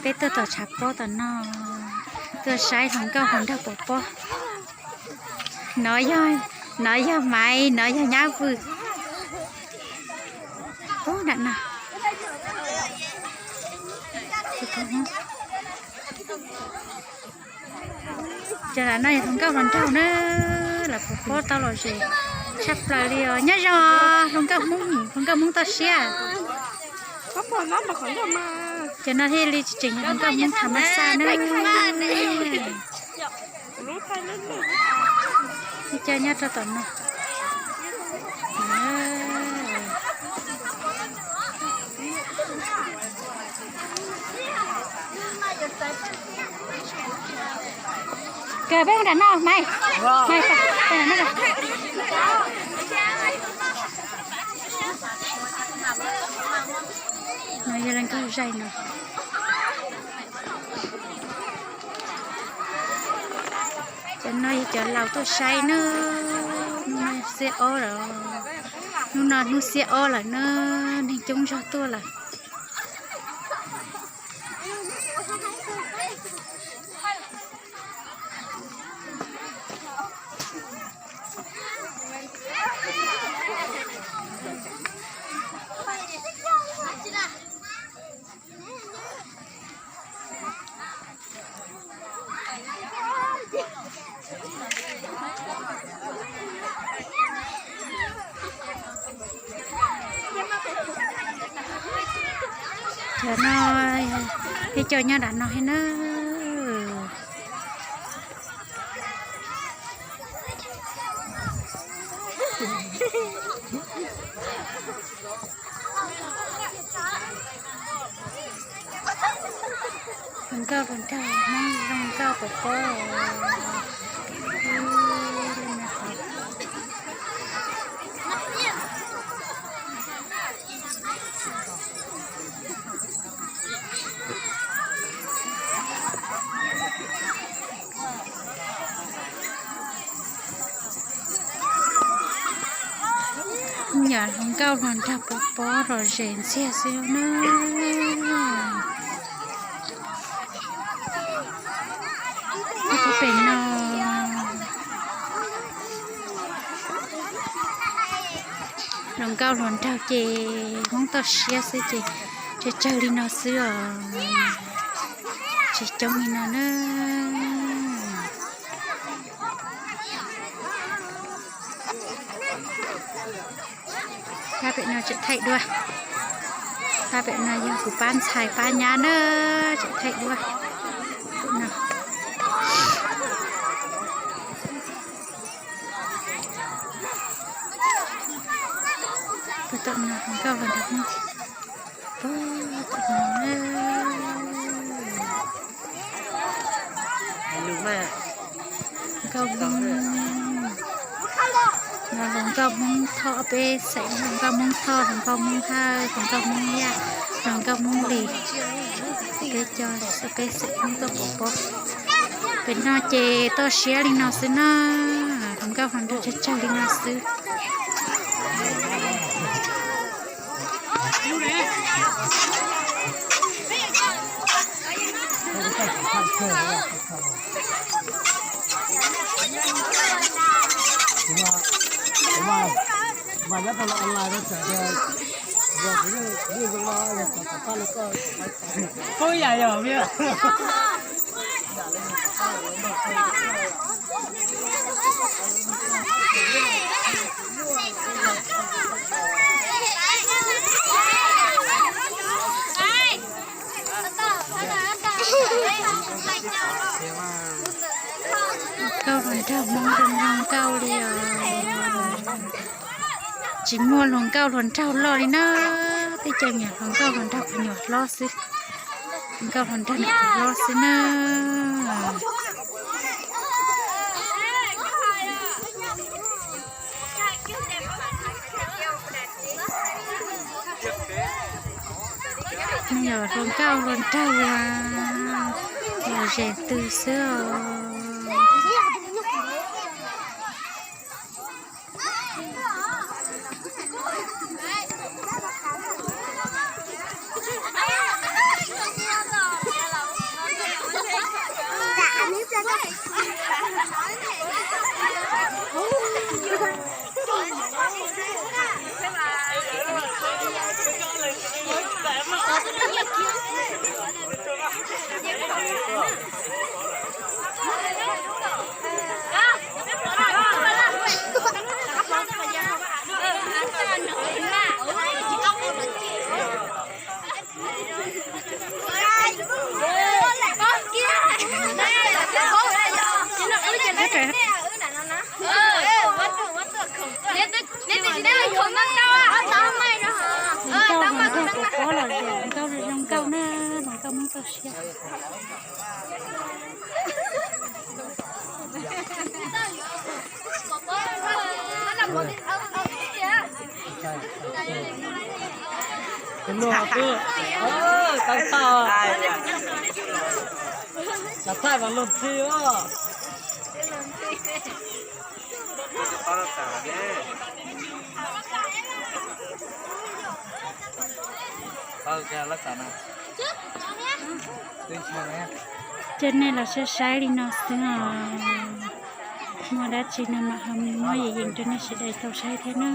Peb tuaj tom tshav pob tom no, tuaj saib hluas nkauj hluas nraug pov pob. Nov yog, nov yog Maiv, nov yog Nyab Vwm. Pov nram no. Cov lam no yog hluas nkauj hluas nraug na, lawv pov pob tau lom zem tshaj plaws li os. Nyob zoo hluas nkauj Hmoob, hluas nkauj Hmoob toj siab. Cov no thiaj li tseem yog hluas nkauj Hmoob tham mas xaj na. Ib co nyob rau tom no. Kawg peb mus nram no Maiv, Maiv, peb nram no. No yog leej nkauj zais no. Cov no yog cov laus tuaj saib na. Hnub no xiab ob lawm, hnub no hnub xiab ob lawm na, neeg coob zog tuaj lawm. Cov no, peb cov nyob nram no thiab na. Hluas nkauj hluas nraug, Hmoob zoo nkauj pov pob. Nyuam hluas nkauj hluas nraug pov pob lom zem ntxiag xwb na. Pem no hluas nkauj hluas nraug ces Hmoob toj siab xwb ces tsawg tsawg li no xwb os, tsis coob li no na. Pab pem no tseem thaij duab. Pab pem no yog kuv pab ntxhais pab nyab na, tseem thaij duab. Pem no. Pem tom no hluas nkauj hluas nraug Hmoob. Pem tom no na. Nkauj Hmoob, no hluas nkauj Hmoob Thoj, peb xeem hluas nkauj Hmoob Thoj, hluas nkauj Hmoob Hawj, hluas nkauj Hmoob Yaj, hluas nkauj Hmoob Lis. Peb cov, peb xeem Hmoob tuaj pov pob. Pem no ces toj siab li no xwb na, hluas nkauj hluas nraug tsawg tsawg li no xwb. Nkauj hluas nraug Hmoob zoo nkauj li os. Tsis muaj hluas nkauj hluas nraug loj li na, tej co nyuam hluas nkauj hluas nraug qhov nyuam hlob xwb. Hluas nkauj hluas nraug qhov hlob xwb na. Nej yog hluas nkauj hluas nraug, lom zem twg xwb os. Na, los tau muab tau siab. Tus no twb tau tau, tau thaij mas luag ntxhi os. Coj nej los saib saib li no xwb os. Muaj dab tsi no mas ho muab yees yees rau nej sawv daws tau saib thiab na.